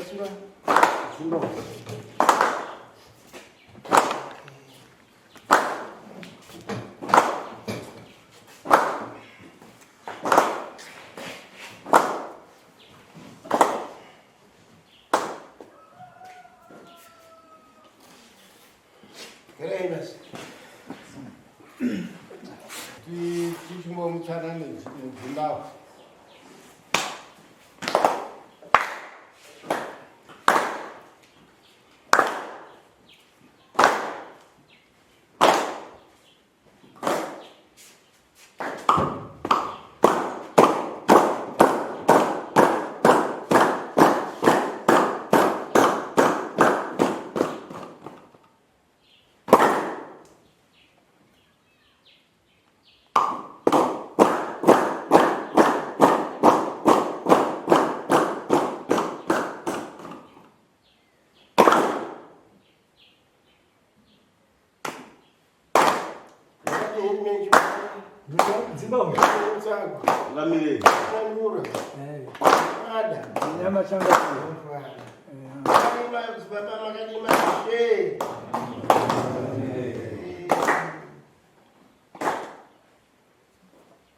Batsura. Zimba. Tichimbomutsvana nedzimbahwe.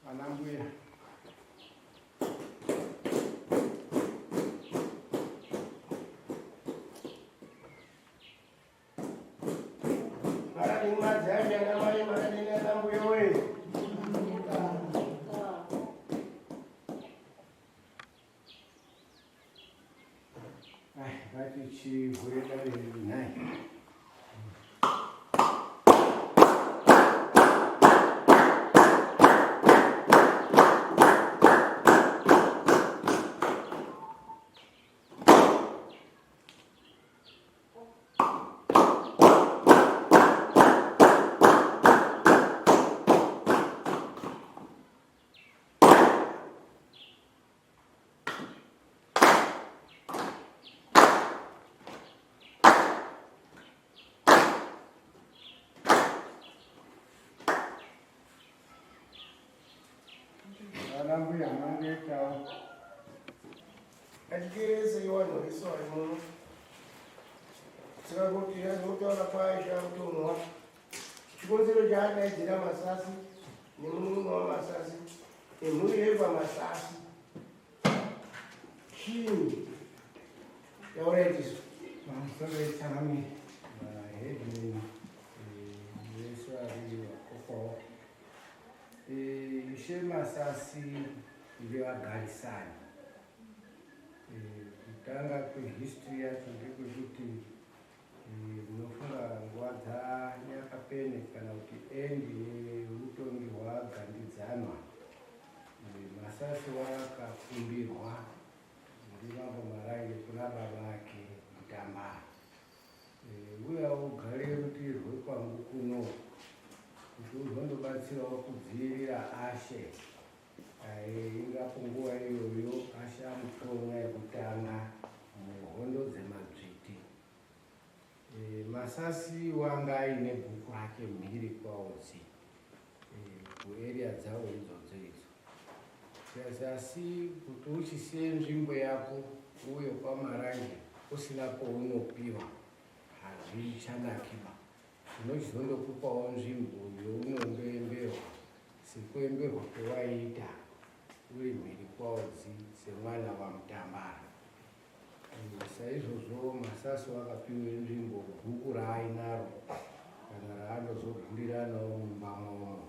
Anambuya. Makadini madzimai ana mai makadini ana mbuya woye. Ai, ngatichivhure dare redu nhai. Vana mbuya mangoitawo. Achikerese iwanhu vese vari muno. Saka kuti azotaura kwaisha kutonwa. Chikonzero chaadaidzira Masasi nemunun'una waMasasi nemhuri yekwaMasasi chii? Tauraitiswa. Pamusoro yetsangamire maheadman vese vari vakokwawo. Ishe Masasi ndevagarisani. Kutanga kwehistory yacho ndekwekuti ndinofunga nguva dzaNyakapene kana kuti end yeutongi hwaGandidzanwa, Masasi wakakumbirwa ndiMambo Marange kuna baba ake Mutambara. Uya ugare rutivi rwekwangu kuno kuti uzondobatsirawo kudzivirira Ashe. Ingapo nguva iyoyo Ashe amutonya yekutanga muhondo dzemadzviti. Masasi wanga aine bhuku rake mhiri kwaOdzi kuarea dzawo idzodzo idzo. Asi kuti uchisiye nzvimbo yako uye kwaMarange usina pounopiwa hazvichanakiba. Tinochizondokupawo nzvimbo younondoemberwa sekuemberwa kwewaiita uri mhiri kwaOdzi semwana waMutambara. Saizvozvo Masasi wakapiwe nzvimbo bhuku raainaro kana raanozoguriranawo mumba momo.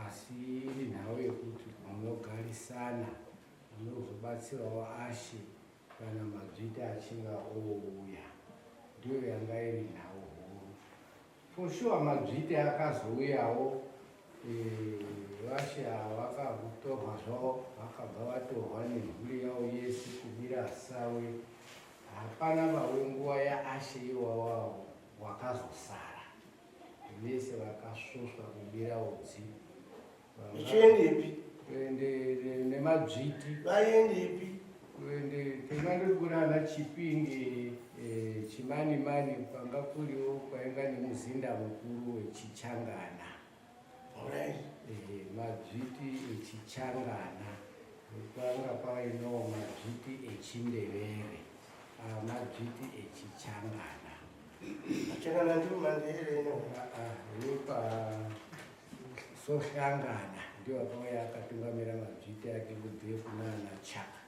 Asi iri nhau yekuti munogarisana munozobatsirawo Ashe kana madzvita achinga ouya. Ndiyo yanga iri nhau huru. For sure madzviti akazouyawo vashe ava vakatorwa zvavo vakabva vatorwa nemhuri yavo yese kubira sawe. Hapana vawe nguva yaAshe iwawawo wakazosara. Vese vakasvosva kubira udzi. Vachiendepi? Kuende nemadzviti. Vaendepi? Kuende temandiri ana Chipinge Chimani mani kwanga kuriwo kwainga nemuzinda mukuru wechichangana. Alright. Madzviti echichangana kwanga painawo madzviti echindevere. madzviti echichangana. Changana ndiwo mandere ino. Vepa Sohlangana ndiwo akauya akatungamira madzviti ake kubve kunana Chaka.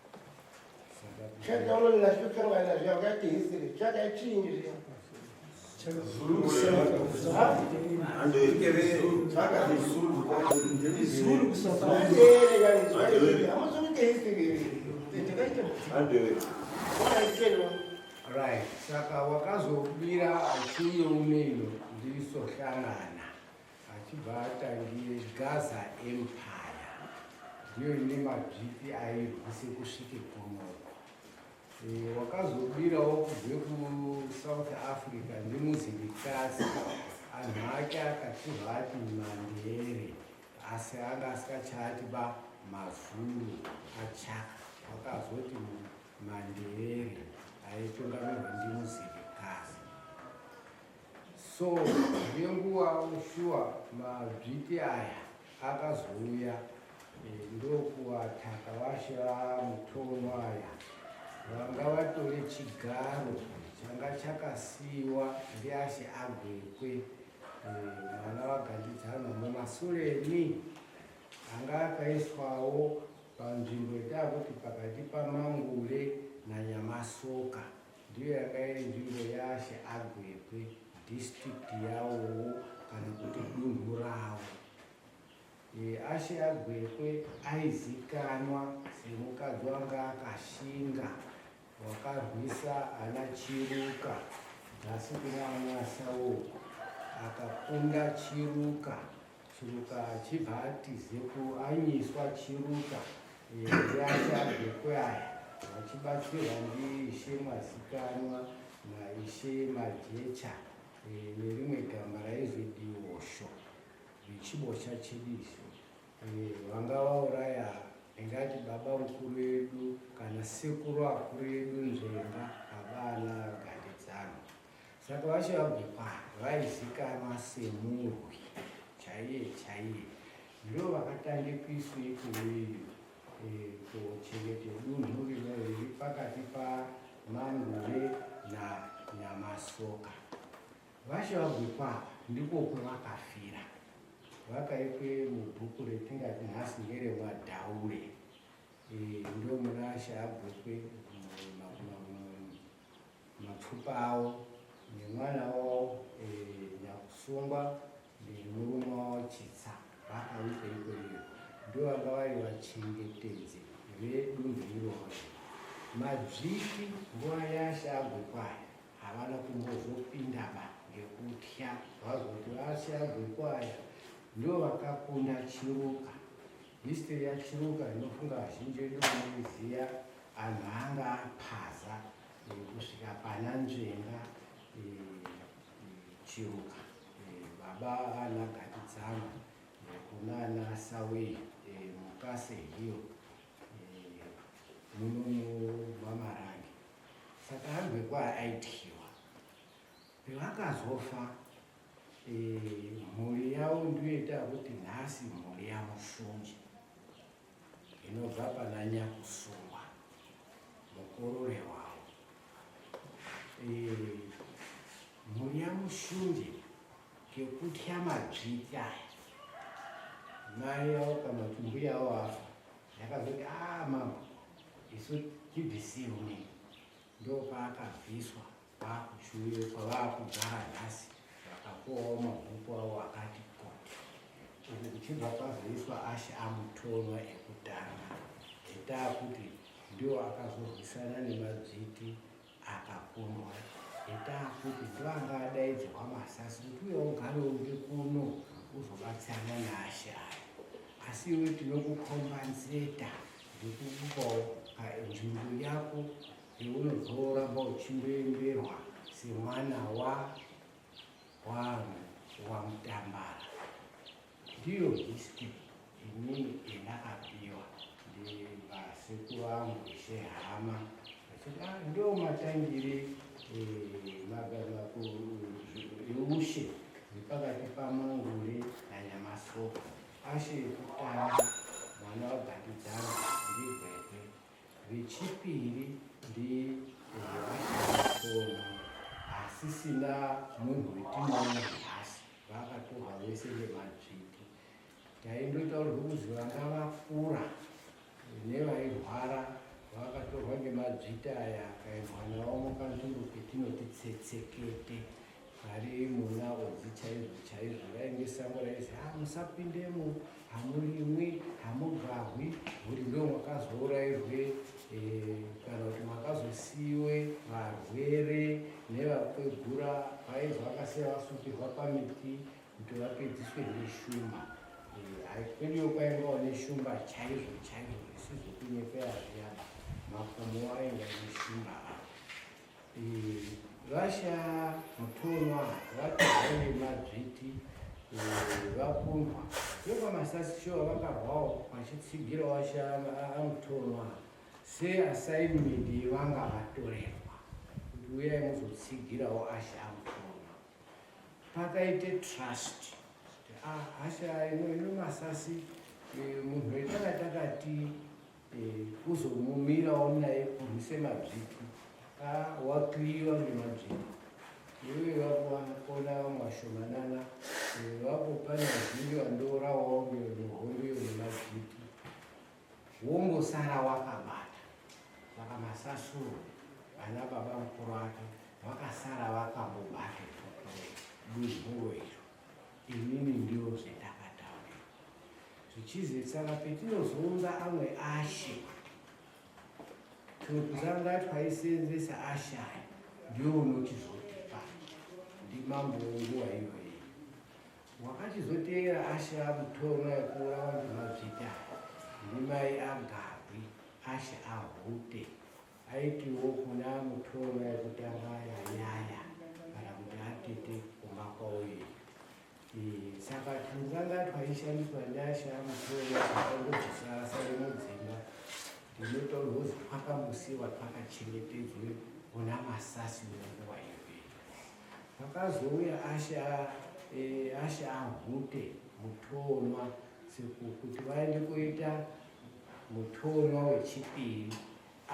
Saka Chaka unoni naSohlangana zviya wakaita history. Chaka chinyi zviya? Mandere kani zwa. Hamuzokuita history. Wakaitelo. Right, saka wakazobira achiuye uneino ndiSohlangana, achibva atangiye Gaza Empire, ndiyo ine madzviti airwise kusvike kunoko. Wakazobirawo kubve kuSouth Africa ndiMuzilikasi. Anhu ake akachibva ati Mandere, asi anga asingachati ba maZulu aChaka, wakazoti Mandere aitungamirwa ndiMuzilikasi. So nenguva shuwa madzviti aya akazouya, ndokuataka vashe vaMutono aya vanga vatore chigaro changa chakasiyiwa ndiashe Agwekwe, mwana waGandidzanwa mumasureni, anga akaiswawo panzvimbo yatakuti pakati paMangure naNyamasoka. Ndiyo yanga iri nzvimbo yaShe Agwekwe, district yawowo kana kuti dunhu ravo. Ashe Agwekwe aizikanwa semukadzi wanga akashinga, wakarwisa ana Chiruka nhasi kuna ana Sauko, akakunda Chiruka. Chiruka achibva atize anyiswa Chiruka ndiashe Agwekwe aya, vachibatsirwa ndiIshe Mwazikanwa naIshe Majecha, nerimwe gamba raizwi Diosho vechibocha chediso. Vanga vauraya ndingati baba mukuru vedu kana sekuru akuru edu Nzvenga, baba ana Gandidzano. Saka vashe vaGwekwa vaizikanwa semurwi chaiye chaiye. Ndo vakatange kuiswa ikoweyo kuchengete dunhu rino riri pakati paMangure naNyamasoka. Vashe vaGwekwa ndiko kwevakafira, vakaikwe mubhuku retingati nhasi ngeremwadhaure. Ndo muna Ashe Agwekwe mapfupa avo nemwana wavo Nyakusungwa nemurume wavo Chitsa, vakaikwa ikweyo. Ndo vanga vari vachengetedzi vedunhu iroro. Madzviti nguva yaShe Agwekwaya havana kumbozopinda ba ngekutya vazoti vaShe Agwekwaya ndo vakakunda Chiruka. History yaChiruka inofunga vazhinji vedu vanoiziya. Anhu anga apaza kusvika pana Nzvenga. Chiruka, baba ana Gatidzano, kuna ana Sawei, Mukase Hill, muno maMarange. Saka Agwekwa aityiwa. Pevakazofa, mhuri yavo ndiyoita kuti nhasi mhuri yaMushunje inobva pana Nyakusungwa mukorore wavo. Mhuri yaMushunje ngekutya madzviti aya, mai yavo kana kuti mbuya yavo afa, yakazoti, "A mambo, isu tibvisei unei." Ndopaakabviswa kwakuchiuye kwavaakugara nhasi, vakapuwawo mabhuku avo akati kuti uku kuchibva kwazoiswa ashe aMutonwa ekutanga, etaakuti ndiwo akazorwisana nemadzviti akakundwa, etaakuti ndoanga adaidzirwa masasi kuti uye ugare uri kuno uzobatsirana naashe aya, asi iwe tinokukombanseta ndikukupawo nzvimbo yako yeunozoramba uchindoemberwa semwana wa waMutambara. Ndiyo history inini yandakapiwa ndivasekuru vangu Ishehama, vachiti, "Ah, ndo matangire eushe nepakati paMangure naNyamasoko. Ashe ekutanga mwana waGandidzana ndiGwekwe, vechipiri ndi Ashe." Tisina munhu wetinoona nhasi, vakatorwa vese nemadzviti. Taindotaurirwa kuzi vanga vakura nevairwara vakatorwa ngemadzviti aya akaendwa nawo mukanzvimbo ketinoti Tsetsekete kari muna Odzi chaizvo chaizvo. Rainge sango raizi ha musapindemo, hamurimwi, hamugarwi, uri ndo mwakazourairwe kana kuti mwakazosiiwe varwere nevakwegura vaizi vakasiya vasungirwa pamiti kuti vapedziswe neshumba. Kweduyo kwaingawo neshumba chaizvo chaizvo, zvisizvo kunyepera zviyana, makomo ainga neshumba. Vasha mutonwa vatorwa nemadzviti vakundwa vekwaMasasi shuwa vakarwawo vachitsigira washa amutonwa seassignment yevanga vatorerwa kuti uyai muzotsigirawo asha amutonwa. Pakaite trust kuti ah, asha ino ino Masasi munhu wetanga takati kuzomumirawo naye kurwise madzviti wakliwa nemadzviti iwe vakona mashomanana vakupa nazhinji vandourawawo nehondo iyo nemadzviti wongosara wakabata. Saka Masasuro vana baba mukuru ake vakasara vakambobata dunhuro iro. Inini ndiyo zvendakataura zvichizi saka petinozounza amwe ashe tokutanga twaisenzesa ashe aya ndiyo unochizotipa ndimambo wenguva iyoyi wakachizoteera ashe amutorwa yekuurawa ndimadzvita ndimai agarwi ashe ahute aitiwo kuna mutorwa yekutanga yayaya kana kuti atete kumba kwavo iyo. Saka tunganga twaishandiswa ndasha mutorwa twakangodzisarasare mudzimba ndinotaurwa kuzi twakamusiwa twakachengetedzwe kuna Masasi munguva iyoyo. Pakazouya asha asha ahute mutonwa kuti vaende kuita mutonwa wechipiri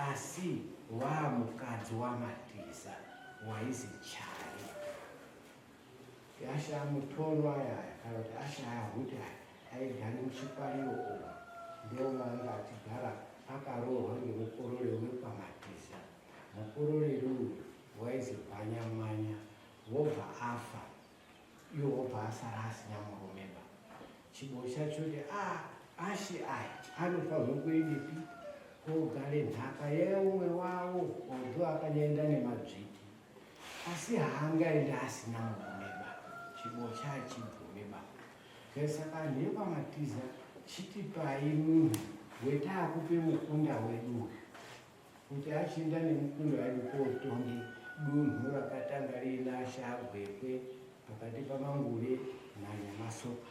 asi waamukadzi waMatiza waizi Chari. Asha mutonwa aya kana kuti asha ahute aya aigara muchipariro umu ndomaanga achigara akaroorwa ngemukorore wekwaMatiza. Mukorore uyu waizi Gwanyamwanya wobva afa iwo wobva asara asina murumeba. Chibo chacho kuti a ashe aya anofanirwa kuendepi kogare nhaka yeumwe wavo odho akanyaenda nemadzviti asi haangaenda asina murumeba. Chibo chachibvumeba. Saka anhu ekwaMatiza chitipai munhu wetaakupe mukunda wedu uyu kuti achienda nemukunda wedu kotonge dunhu rakatanga riina Shagwekwe pakati paMangure naNyamasoka.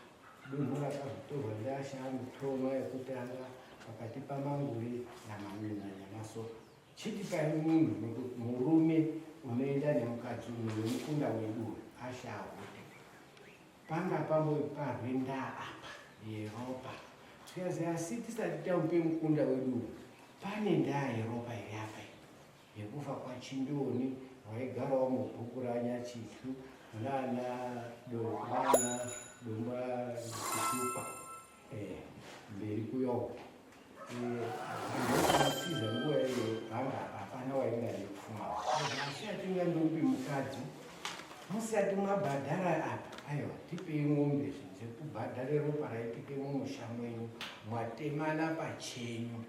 Dunhu rakazotorwa ndiAsha Mutonwa yekutanga pakati paMangure naNyamasoka. Chitipai munhu murume unoenda nemukadzi uyu wemukunda wedu uyu Asha Ahute. Panga pamboparwe ndaa apa yeropa. Tikazi asi tisati tamupe mukunda wedu uyu pane ndaa yeropa iri apa iyi yekufa kwaChindoni waigarawo mubhuku raNyachityu nana nana Domba Chitupa mberi kuyo. Matiza nguva iyo hanga hapana wainga nepfuma asi atingandopi mukadzi musati mwabhadhara apa aiwa tipei ng'ombe dzekubhadhare ropa raitike mumusha mwenyu mwatemana pachenyu.